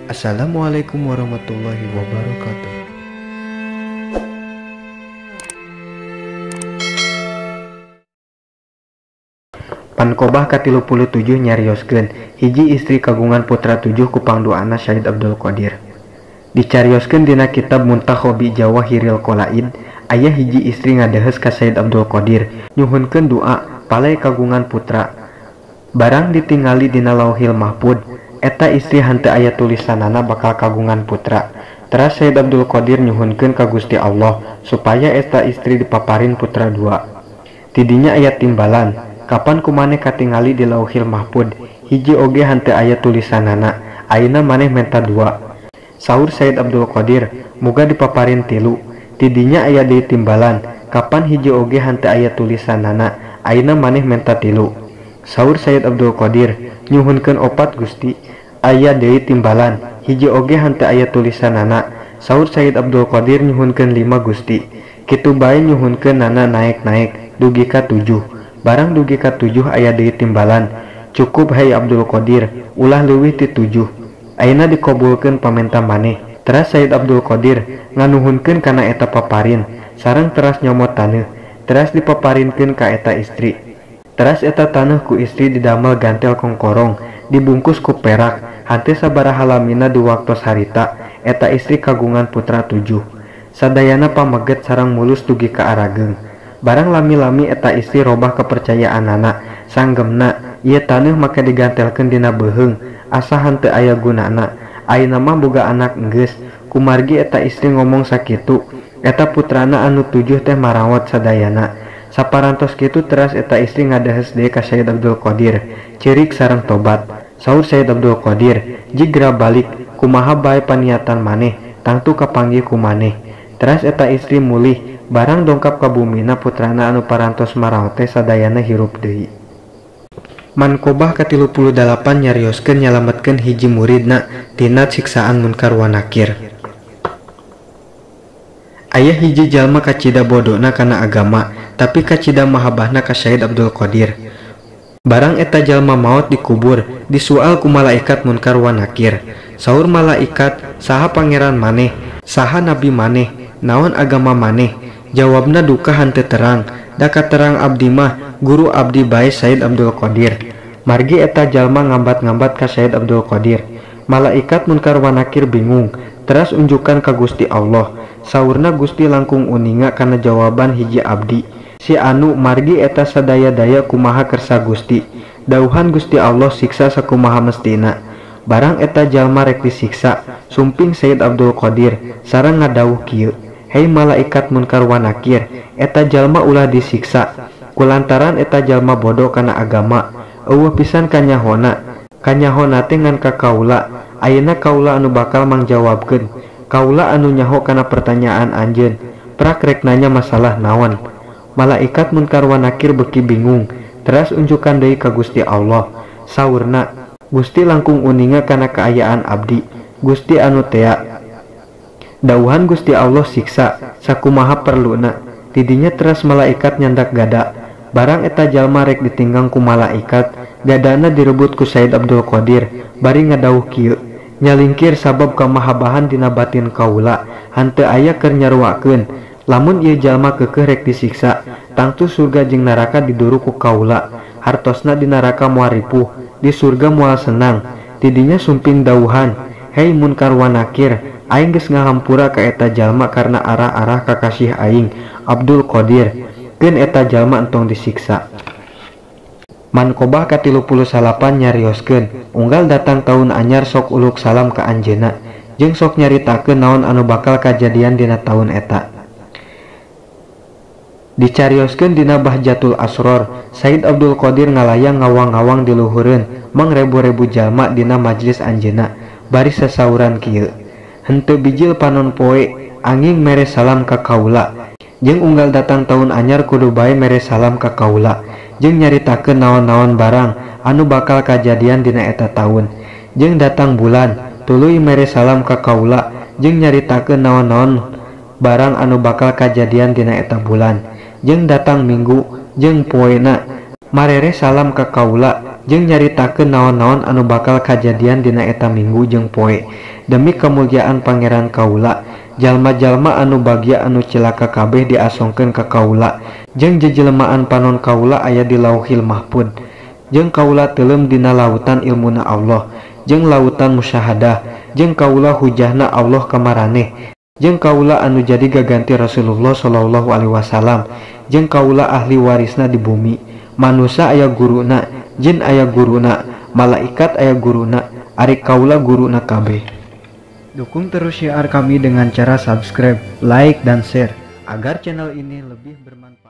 Assalamualaikum warahmatullahi wabarakatuh. Panqobah ka-37 nyarioskeun hiji istri kagungan putra 7 ku pangduana Syed Abdul Qadir. Dicarioskeun dina kitab Muntakhobi Jawahiril Qolaid, aya hiji istri ngadeheus ka Syed Abdul Qadir nyuhunkeun doa palai kagungan putra. Barang ditingali dina Lauhil Mahfud, eta istri henteu aya tulisanana bakal kagungan putra. Teras Syed Abdul Qadir nyuhunkeun ka Gusti Allah supaya eta istri dipaparin putra 2. Tidinya aya timbalan, kapan kumaneh katingali di Lauhil Mahfud, hiji oge henteu aya tulisanana, ayeuna maneh menta 2. Saur Syed Abdul Qadir, muga dipaparin 3. Tidinya aya deui timbalan, kapan hiji oge henteu aya tulisanana, ayeuna maneh menta 3. Saur Syed Abdul Qadir, nyuhunkeun 4 Gusti, aya deui timbalan, hiji oge henteu aya tulisanana. Saur Syed Abdul Qadir nyuhunkeun 5 Gusti. Kitu bae nyuhunkeun nana naek-naek dugi ka 7. Barang dugi ka 7 aya deui timbalan. Cukup hai Abdul Qadir, ulah leuwih ti 7. Ayeuna dikabulkeun pamenta maneh. Teras Syed Abdul Qadir nganuhunkeun kana eta paparin, sareng teras nyomot taneuh, teras dipaparinkeun ka eta istri. Teras eta taneuh ku istri didamel gantel kongkorong, dibungkus ku perak, henteu sabaraha lamina di waktos harita, eta istri kagungan putra 7. Sadayana pameget sareng mulus dugi ka arageung. Barang lami-lami eta istri robah kepercayaanana, sanggemna ieu taneuh make digantelkeun dina beuheung, asa henteu aya gunana. Ayeuna mah boga anak enggeus. Kumargi eta istri ngomong sakitu, eta putrana anu 7 teh marawat sadayana. Saparantos kitu teras eta istri ngadeheus deui ka Syed Abdul Qadir, ceurik sareng tobat. Saur Syed Abdul Qadir, jigra balik, kumaha bae paniatan maneh, tangtu kapanggih ku maneh. Teras eta istri mulih, barang dongkap ka bumina putrana anu parantos maraot teh sadayana hirup deui. Manqobah ka-38 nyarioskeun nyalametkeun hiji muridna tina siksaan Munkar wa Nakir. Aya hiji jalma kacida bodona kana agama, tapi kacida mahabahna ka Syed Abdul Qadir. Barang eta jalma maot dikubur, disual ku malaikat Munkar wa Nakir. Saur malaikat, saha pangeran maneh, saha nabi maneh, naon agama maneh? Jawabna duka henteu terang, da katerang abdi mah guru abdi bae Syed Abdul Qadir. Margi eta jalma ngambat-ngambat ka Syed Abdul Qadir. Malaikat Munkar wa Nakir bingung, teras unjukan ka Gusti Allah. Saurna Gusti langkung uninga kana jawaban hiji abdi. Si anu margi eta sadaya-daya kumaha kersa Gusti. Dauhan Gusti Allah siksa sakumaha mestina. Barang eta jalma rek disiksa, sumping Syed Abdul Qadir sareng ngadawuh kieu. Hei malaikat Munkar wa Nakir, eta jalma ulah disiksa. Kulantaran eta jalma bodoh kana agama, eueuh pisan kanyahona. Kanyahona teh ngan ka kaula. Ayeuna kaula anu bakal mangjawabkeun. Kaula anu nyaho kana pertanyaan anjeun. Prak rek nanya masalah naon. Malaikat Munkar wa Nakir beuki bingung, teras unjukan deui ka Gusti Allah. Saurna, Gusti langkung uninga kana kaayaan abdi. Gusti anu tea. Dauhan Gusti Allah siksa sakumaha perluna. Tidinya teras malaikat nyandak gada. Barang eta jalma rek ditinggang ku malaikat, gadana direbut ku Syed Abdul Qadir, bari ngadawuh kieu. Nyalingkir sabab kamahabahan dina batin kaula, henteu aya keur nyaruakeun. Lamun ieu jalma keukeuh rek disiksa, tangtu surga jeung neraka diduru ku kaula. Hartosna di neraka moal ripuh, di surga moal senang. Tidinya sumping dauhan, hei Munkar wa Nakir, aing geus ngahampura ka eta jalma karena arah-arah kakasih aing Abdul Qadir. Keun eta jalma entong disiksa. Manqobah ka-38 nyarioskeun, unggal datang taun anyar sok uluk salam ka anjeunna, jeung sok nyaritakeun naon anu bakal kajadian dina taun eta. Dicarioskeun dina Bahjatul Asror, Syed Abdul Qadir ngalayang ngawang-ngawang di luhureun mangrebu-rebu jalma dina majlis anjeunna, bari sasauran kieu. Henteu bijil panon poe angin mere salam ka kaula, jeung unggal datang taun anyar kudu bae mere salam ka kaula, jeung nyaritakeun naon-naon barang anu bakal kajadian dina eta taun. Jeung datang bulan tuluy mere salam ka kaula, jeung nyaritakeun naon-naon barang anu bakal kajadian dina eta bulan. Jeung datang minggu jeung poena marere salam ka kaula, Jeung nyaritakeun naon-naon anu bakal kajadian dina eta minggu jeung poe. Demi kemuliaan pangeran kaula, jalma-jalma anu bagya anu cilaka kabeh diasongkeun ka kaula. Jeung jejelemaan panon kaula aya di Lauhil Mahfud. Jeung kaula teuleum dina lautan ilmuna Allah, jeung lautan musyahadah, jeung kaula hujahna Allah ka maraneh. Jeung kaula anu jadi gaganti Rasulullah sallallahu alaihi wasallam, jeung kaula ahli warisna di bumi. Manusa aya guruna, jin aya guruna, malaikat aya guruna, ari kaula guruna kabeh. Dukung terus syiar kami dengan cara subscribe, like, dan share agar channel ini lebih bermanfaat.